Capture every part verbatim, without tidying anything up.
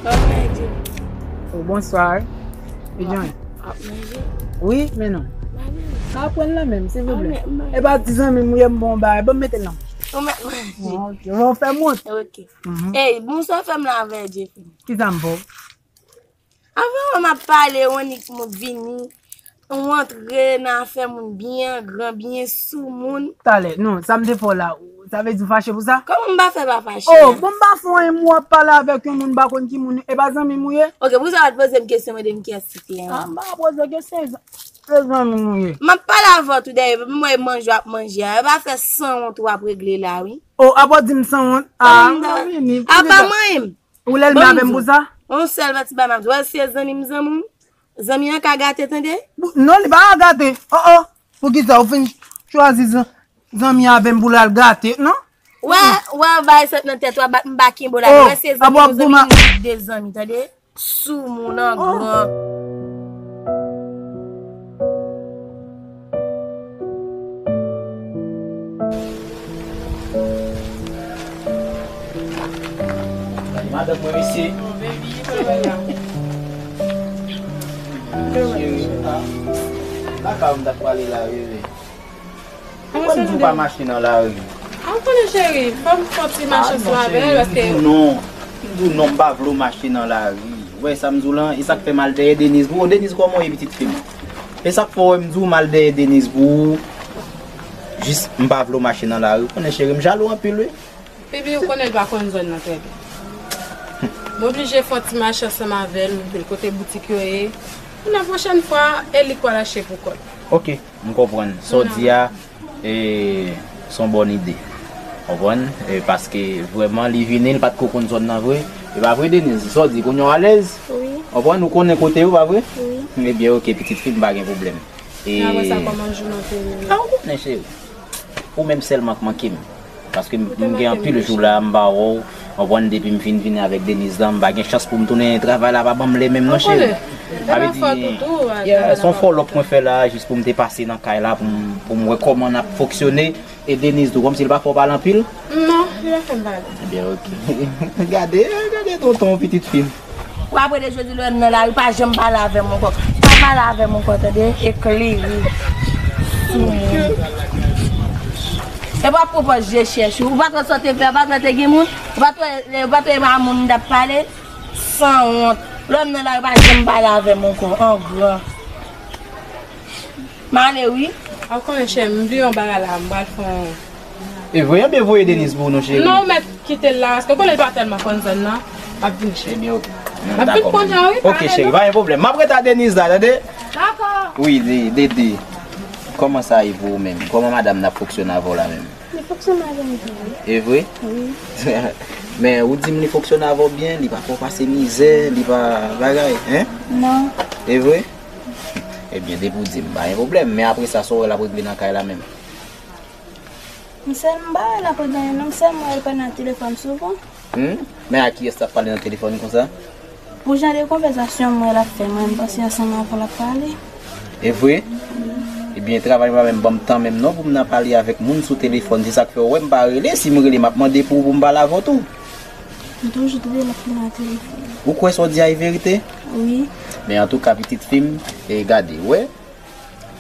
Ap manje. Oh, bonswa. Ejan. Ap manje. Wi, men non. Manje. Ka pran nan menm, silvouplè. Manje, manje. E pa ti zanmi m ou ye, m bon bagay. Bon, mete l nan. Ou mèt manje. Ah, ok. Ou fè m wont. Ok. Mhm. Ey, bonswa, fè m la avè Jeffrey. Ki sa m fè w? Avan m ap pale, w annik m vini. Ou antre nan afè moun byen gran, byen sou moun. Talè, non, sa m te fè w la, sa vle di w fache pou sa? Kòman m pa fè pa fache? Oh, bon, m pa fè anyen, m w ap pale avèk yon moun, m pa konn ki moun, e pa zanmi m ou ye? Ok, pou sa w pa t poze m kesyon, mande m kiyès ki te an. Ah, m pa poze w kesyon, e zanmi m ou ye. M ap pale avè w tou dèyè, m wè manje w ap manje a, e pa fè sanwont w ap regle la, wi. Oh, apa w di m sanwont? Ah, m vini. Apa manyen m? Ou lèlmen avè m pou sa? Yon sèl pati bagay m ap di w, wè se zanmi m, zanmi m. Zanmi an ka gate, tande? Non, li pa ka gate. Oh, oh. Poukisa ou fin chwazi zan-, zanmi avè m pou l al gate, non? Wè, wè, bay sot nan tèt ou, a bat m pa kenbe w la. Oh, wè se zanmi, ap w ap zanmi, goumen. De zanmi, tande? Sou moun an gran. Madanm mwen, mesye. Cheri, ah. Lakay ou m t ap pale la, bebe. Ou konn di w pa mache nan lari. Ah, ou konnen, cheri, fò m fè yon ti mache ansanm avè l, paske. M di w non. M di w non, m pa vle w mache nan lari. Ou wè sa m di w lan, e sa k fè m al dèyè Deniz pou ou. Deniz, kòman w ye, pitit fi m? E sa k fè w wè m di w m al dèyè Deniz pou ou. Jis, m pa vle w mache nan lari. Ou konnen, cheri, m jalou anpil, wi. Pipi, ou konnen l pa konn zòn nan trè byen. M oblije fè yon ti mache ansanm avè l, montre l kote boutik yo ye. Pou nan pwochèn fwa, e li k pral achte pou kò l. Ok, m konprann. Sa w di a, e, se yon bòn ide. Konprann? E, paske vrèman, li vini, li pa t ko konn zòn nan vre. E pa vre, Deniz? Sa w di, kounye a w alèz? Wi. Konprann? Ou konnen kote yo, pa vre? Wi. Ebyen, ok, pitit fi m, pa gen pwoblèm. E, apre sa, kòman jounen te ye? Ah, ou konnen, cheri. Ou menm sèlman k manke m. Paske m, m gen anpil jou la, m pa wè w. Konprann, depi m fin vini avèk Deniz lan, m pa gen chans pou m tounen travay la, pa ban m lè menm non, cheri. Sa vle di, yeah, se yon fòlòp mwen fè la, jis pou m te pase nan kay la, pou m, pou m wè kòman n ap fonksyone. E Deniz tou, kòmsi l pa fè w pale anpil? Non, li pa fè m pale. Ebyen, ok. Gade, gade tonton, pitit fi m. W ap rele jodi lè m nan lari, pa janm pale avè m ankò. Pa pale avè m ankò, tande? Eklere sou moun. E pa pwopòz je chèch ou. Ou pa t wè sa w te fè, ou pa t wè te gen moun, ou pa t wè, ou pa t wè e pa moun m t ap pale. Sanwont. Lè m nan lari, pa janm pale avè m ankò, an gran. M ale wi. A, w konnen, cheri, m bliye yon bagay la, m pral fè yon. E voye, enben voye Deniz pou nou, cheri. Non, ou mèt kite l la, paske w konnen l pa tèlman konn zòn nan. M ap vin, cheri. Ebyen, ok. M ap vin kounye a, wi. Ok, cheri, pa gen pwoblèm. M ap ret a Deniz la, tande? Dakò. Wi, Dede. Kòman sa ye pou ou menm? Kòman madanm nan ap fonksyone avè w la menm? Li fonksyone avè m byen. E vre? Wi. Men ou di m li fonksyone avè w byen, li pa fè w pase mizè, li pa bagay, en? Non. E vre? Ebyen, depi w di m, pa gen pwoblèm. Men apre sa, sa w wè l ap regle nan kay la menm? M sèl, m pa wè l ap regle anyen, non. M sèlman wè l pale nan telefòn souvan. Hmm? Men a kiyès l ap pale nan telefòn konsa? Pou jan de konvèsasyon m wè l ap fè, mwen, m panse ansanm avè w l ap pale. E vre? Ebyen, travay pa menm ban m tan menm non pou m nan pale avèk moun sou telefòn. Se sa k fè w wè m pa rele. Si m rele, m ap mande pou ou pou m pale avè w tou. M toujou tande l ap pale nan telefòn. Ou kwè sa w di a e verite? Wi. Men antouka, pitit fi m, e gade, w wè,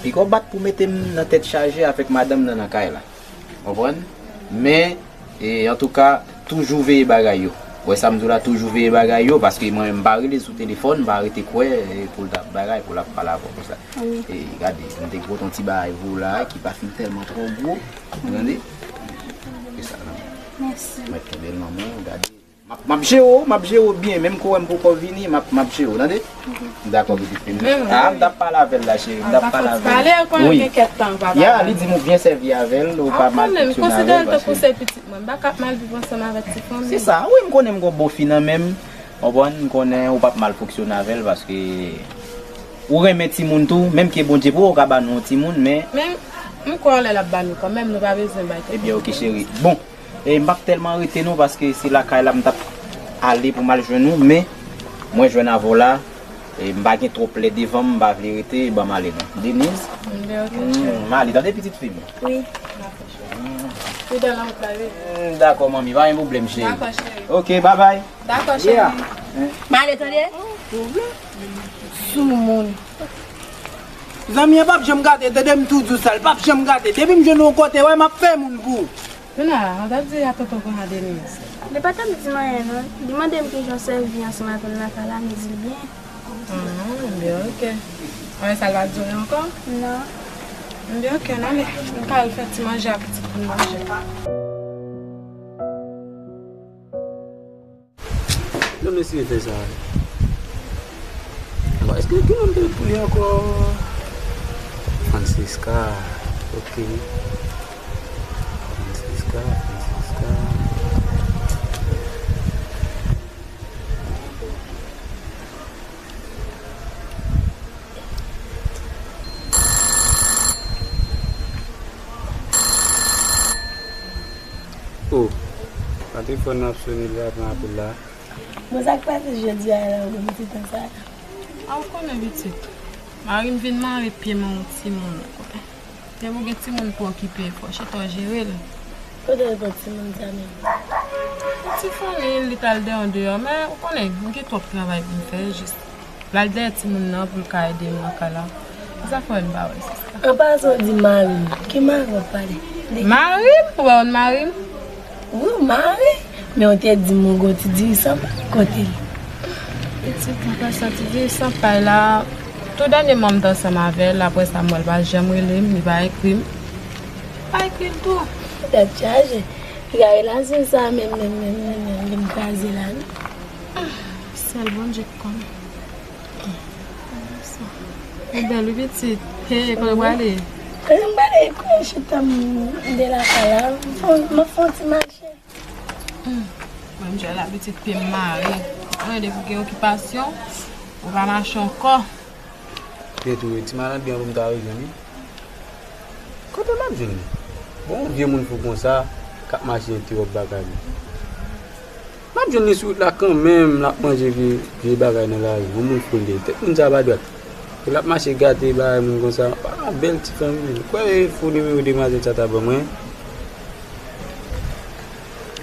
piko bat pou mete m nan tèt chaje avèk madanm nan nan kay la. Konprann? Men, e, antouka, toujou veye bagay yo. Ou wè sa m di w la, toujou veye bagay yo, paske mwen menm m pa rele sou telefòn, m pa rete kwè, e, pou l t ap bagay, pou l ap pale avè w konsa. Wi. E, gade, m te pote yon ti bagay pou w la, ki pa fin tèlman twò gwo. Ou tande? E sa, nan men. Mèsi. Mèt kenbe l nan men w, gade. M ap, m ap jere w, m ap jere w byen, menm ke w wè m poko vini, m ap, m ap jere w, tande? Dakò, pitit fi m. Ah, m t ap pale avè l la, cheri, m t ap pale avè l. Wi. Ya, li di m ou byen sèvi avè l, ou pa mal fonksyone avè l, paske. Mwen, m pa ka ap mal viv ansanm avèk ti fanmi. Se sa, wi, m konnen m gon bon fi nan men m. Konprann, m konnen ou p ap mal fonksyone avè l, paske ou renmen timoun tou, menm ke Bondye pou ou ka ba nou yon timoun, men. Men, m kwè yon lè l ap ba nou kanmenm, nou pa bezwen bay tèt nou pwoblèm. Ebyen, ok, cheri. Bon, e m p ap tèlman rete non, paske se lakay la m t ap ale pou m al jwenn ou, men mwen jwenn avè w la, e m pa gen twòp lè devan m, m pa vle rete, ban m ale non. Deniz? Ebyen, ok, cheri. M ale, tande pitit fi m? Wi. Prudent nan wout la, wi. Hmm, dakò, manmi, pa gen pwoblèm, cheri. Dakò, cheri. Ok, babay. Dakò, cheri. Yeah. M ale tande. Soumoun. Zanmi an p ap janm gate, tande m tou di w sa, l p ap janm gate. Depi m jwenn yon kote, wè m ap fè moun pou ou. Luna, an t ap di a tonton Gran Deniz. Li pa t ap di m anyen non. Li mande m kijan w sèvi ansanm avè l lakay la, m di l byen. Ah, byen, ok. Anyen sa l pa di w ankò? Non. Byen, ok, n ale. M ka al fè ti manje a pitit pou n manje. Lòt mesye fè sa. Bon, èske ki non te pou li ankò? Francisca. Ok. Francisca, Francisca. Oh, pa telefòn nan ap sone, li pa pran apèl la. Bon, sa k pase jodi a la, ou konn ti tan sa la? A, ou konnen pitit. Mari m vin mare pye m yon timoun. Depi w gen timoun pou okipe, fò w chita w jere l. Kote l pran timoun sa menm? Yon ti fanmi, li t al dèyè andeyò, men ou konnen, m gen twòp travay pou m fè, jis l al dèyè timoun nan pou l ka ede m nan kay la. Se sa fè m pa wè sista. An pasan w di mari m, ki mari w ap pale? Mari m? Ou wè yon mari m? Wi, w mare. Men w te di m ou gon ti diri san pay kote l? Pitit, m pa santi diri san pay la. Tou dènyèman m te ansanm avè l, apre sa m wè l pa janm rele m, li pa ekri m. Pa ekri l tou. Tèt chaje. Piga relasyon sa menm, menm, menm, menm, menm, vin kraze la, non? Sèl Bondye k konnen. Ou bèl wi pitit. He, kote w prale? Kote m prale? Kote chita m de lakay la? M fè, m ap fè yon ti mache. Hmm. Mwen, m jwe la pitit pye m mare. Mwen, depi w gen okipasyon, ou pa mache ankò. Byen tou, ti malad gen pou m ta rejwenn li. Kote m ap jwenn li? Bon, yon vye moun fou konsa, k ap mache entèwòp bagay li. M ap jwenn li sou wout la kanmenm, l ap manje vye, vye bagay nan lari. Yon moun fou l ye. Tèt moun sa pa dwat. E l ap mache gate bagay moun konsa. Pa yon bèl ti fanmi. Ou kwè e fo nimewo demwazèl sa ta ban mwen?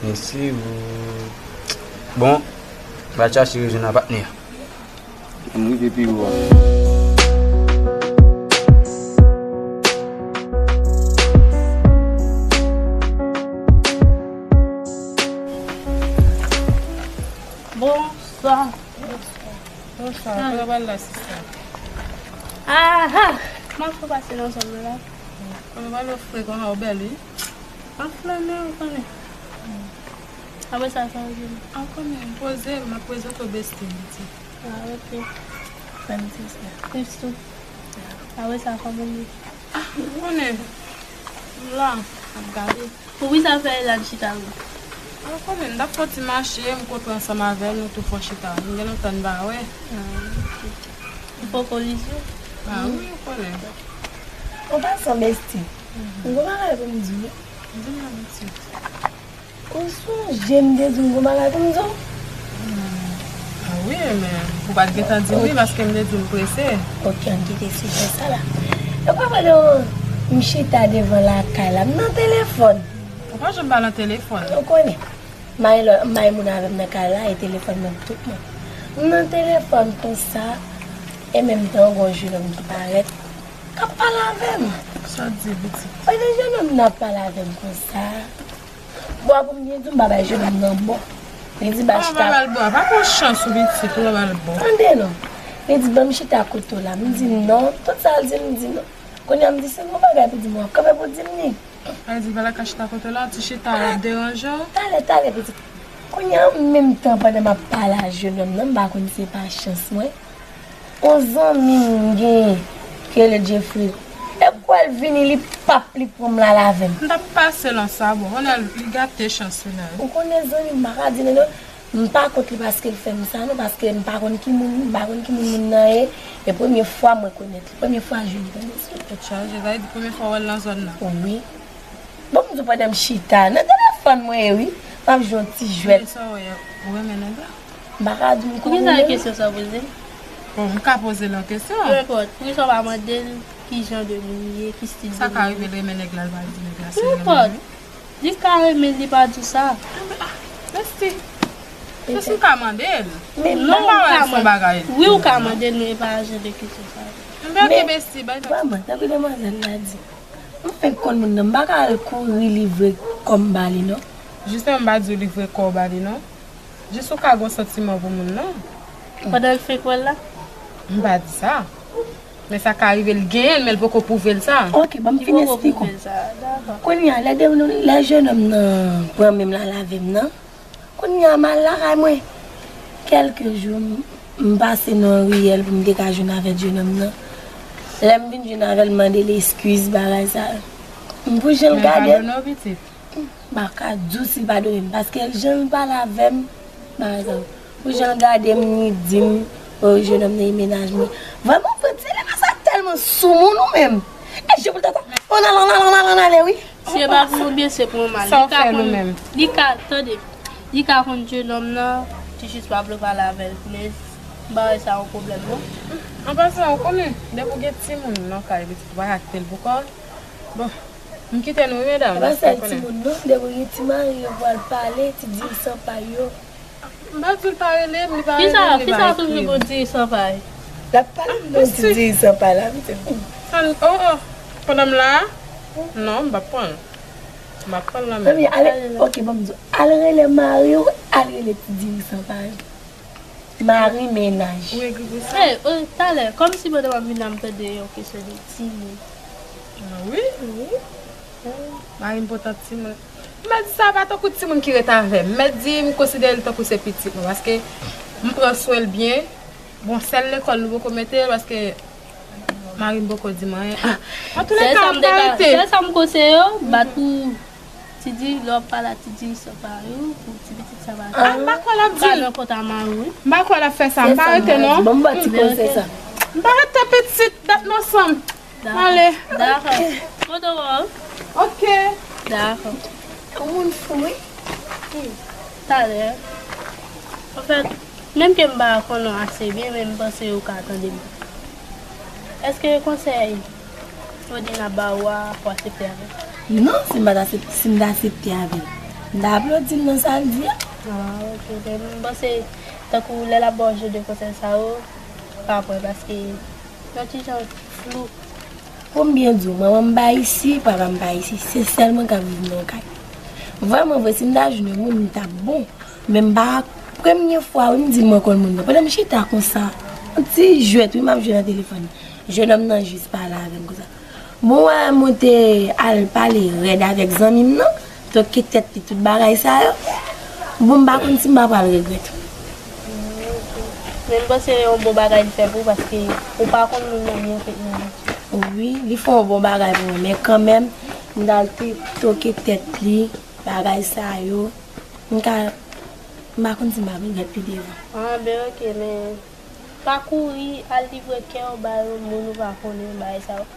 Mèsi. Bon, m al chache rejwenn a patnè a. M rive pi wo a. Bonswa. Bonswa. Bonswa. Kote w pral la, sista? Aha! M ap fè pase nan zòn nan la. Kote w pral ofre konsa, ou bèl, wi. M ap flannen, ou konnen. Apre sa, sa w di m? An konnen, poze, m ap prezante w besti m, pitit. Ah, ok. Fancy sa. Nice too. Apre sa, kòman w ye? Ah, ou konnen. M la, m ap gade. Poukisa w fè Elan chita wi? Ou konnen, m t ap fè yon ti mache, m kontre ansanm avè l, nou tou fè yon chita. M gen lontan n pa wè. Ah, ok. Ou poko li di w? Ah, wi, ou konnen. An pasan, besti, m gon bagay pou m di w. Di m non, pitit. Ou sonje m te di w m gon bagay pou m di w? Ah wi, men ou pa t gentan di m li paske m te di w m prese. Ok, ann kite sijè sa la. E pa pandan m chita devan lakay la, m nan telefòn. Ou pa janm pa nan telefòn. Ou konnen. M bay lò, m bay moun avè m nan kay la, e telefòn nan tout moun. M nan telefòn konsa, e menm tan gon jenòm ki parèt, k ap pale avè m. Sa w di, pitit? Pandan jenòm nan ap pale avè m konsa, Bò pou m byen di w, m pa bay jenòm nan bò. Li di ba chita. Kòman pa ba l bò? Pa pran chans ou pitit, ou pa ba l bò. Tande non. Li di ban m chita kote w la. M di non. Tout sa l di m, m di non. Kounye a m di si l gon bagay pou di m, w ap kanpe pou di m li. Sa vle di pa la ka chita kote w la, ti chita w ap deranje w. Talè, talè, pitit. Kounye a an menm tan pandan m ap pale a jenòm nan, m pa konn si se pa chans mwen. On zanmi m genyen, ki rele Jeffrey. E kwè l vini, li p ap li pran m l al avè m. M t ap pase lan sa, bon, kounye a li gate chans li la wi. Ou konnen zanmi m, m pa ka di l non, m pa kont li paske l fè m sa non, paske m pa konn ki moun, m pa konn ki moun moun nan ye, e premye fwa m rekonèt li, premye fwa jwenn li, tande sou. Tèt chaje, sa vle di premye fwa w wè l nan zòn nan? Wi. Bon, m di w pandan m chita nan telefòn mwen ye wi, m ap jwe yon ti jwèt. Men sa w wè, ou renmen nèg la? M pa ka di w m ko renmen l. Poukisa kesyon sa w poze m? Bon, m ka poze l yon kesyon. Peu importe, poukisa w pa mande l ki jan de moun li ye, ki stil de moun li ye? Sa ka rive l renmen nèg la, l pa di nèg la si l renmen li. Peu importe. Li ka renmen l, li pa di w sa. Enben, ah, besti. Èske m ka mande l? Men non, ou pa wè l se yon bagay. Wi, ou ka mande l, men e pa jan de kesyon sa. M pa gen besti, bay. Vrèman, tankou demwazèl la di. M fenk konn moun nan, m pa ka al kouri livre kò m ba li, non. Jisteman, m pa di w livre kò w ba li, non. Jis ou ka gen yon santiman pou moun nan. Pandan l fenk wè l la? M pa di sa. Men sa ka rive l genyen l, men l poko pwouve l sa. Ok, ban m fin eksplike w. Kounye a, lè de, lè jenòm nan pran men m l al avè m nan, kounye a m al lakay mwen. Kèlke jou, m, m pase nan yon riyèl pou m te ka jwenn avèk jenòm nan. Lè m vin jwenn avè l, m mande l eskiz, bagay sa yo. M pou jan l gade m. M pa ka di w si l padone m, paske jan l pale avè m, bagay sa yo. Pou jan l gade m, li di m, o, jenòm nan e mennaj mwen. Vrèman, Fredi, se lè sa tèlman soumoun ou menm. E je pou l ta ta, on al, on al, on al, on ale, wi. Si e pa pou yon byen, se pou yon mal. Li ka konn, li ka, tande, li ka konn jenòm nan, li jis pa vle pale avè l. Men, m pa wè sa yon pwoblèm, non. An pasan, ou konnen, depi w gen timoun nan kay, pitit ou pa ka kite l pou kò l. Bon, m kite nou, wi, medam. E pa sèl timoun, non. Depi w gen ti mari, yo pral pale, ti dirijan pa yo. M pa di l pa rele m, li pa rele m, li pa ekri m. Kisa, kisa toujou gon dirijan pa yo? L ap pale m nan ti dirijan pa la, pitit. Sa n, oh, oh. Pandan m la a? Non, m p ap pran l. M p ap pran l nan men l. Manmi, ale, ok, ban m di w. Al rele mari w, al rele ti dirijan pa yo. Mari mennaj. Ou egri pou sa? Hey, oh, talè, kòmsi pandan w ap vin la, m tande yon kesyon de timoun. Ah, wi? Wi. Mari m pòtan timoun. M mèt di sa pa tankou timoun ki ret avè m. M mèt di m konsidere l tankou se pitit mwen, paske m pran swen l byen. Bon, sèl lekòl nou poko mete l, paske mari m poko di m anyen. Ah, antoulèka, m pa rete. Sèl sa m konseye w, bat pou Ti di, lè w ap pale a ti di sa pa yo, pou ti pitit sa pa. Ah, m pa kwè l ap di l. Pale kont a mari w, wi. M pa kwè l ap fè sa, m pa rete non. Bon, m ba ti konsèy sa. M pa rete pitit, dat nou ansanm. Ale. Dakò. Kote w al? Ok. Dakò. Yon moun fou, wi. Talè. Anfèt, menm ke m pa konnen w ase byen, men m panse ou ka tande m. Èske konsèy Claudine ap ba ou a, ou aksepte avè l? Non, si m pa ta aksep-, si m ta aksepte avè l, m ta aplodi l nan sa l di a. Ah, ok. Men m panse, tankou lè l ap ba w jan de konsèy sa yo, pa pran, paske yon ti jan flou. Pou m byen di w, manman m pa isi, papa m pa isi. Se sèl mwen k ap viv nan yon kay. Vrèman vre, si m ta jwenn yon moun, m t ap bon. Men m pa, premye fwa wi m di l mwen konn moun nan. Pandan m chita konsa, yon ti jwèt wi m ap jwe nan telefòn. Jennonm nan jis pale avè m konsa. Bon, wè, mwen te al pale rèd avèk zanmi m nan, toke tèt li, tout bagay sa yo. Bon, m pa konn si m pa pral regrèt. Men m panse yon bon bagay li fè pou ou, paske ou pa konn moun nan byen fèt nan. Wi, li fè yon bon bagay pou mwen, men kanmenm, m t al te toke tèt li, bagay sa yo. M ka, m pa konn si m ap regrèt pi devan. Ah, ben ok, men pa kouri al livre kè w ba yon moun ou pa konnen, bagay sa yo.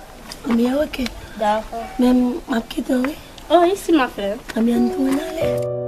Ebyen, ok. Dakò. Men m ap kite w, wi. Oh, isi m ap fè. Ebyen, ann tounen ale.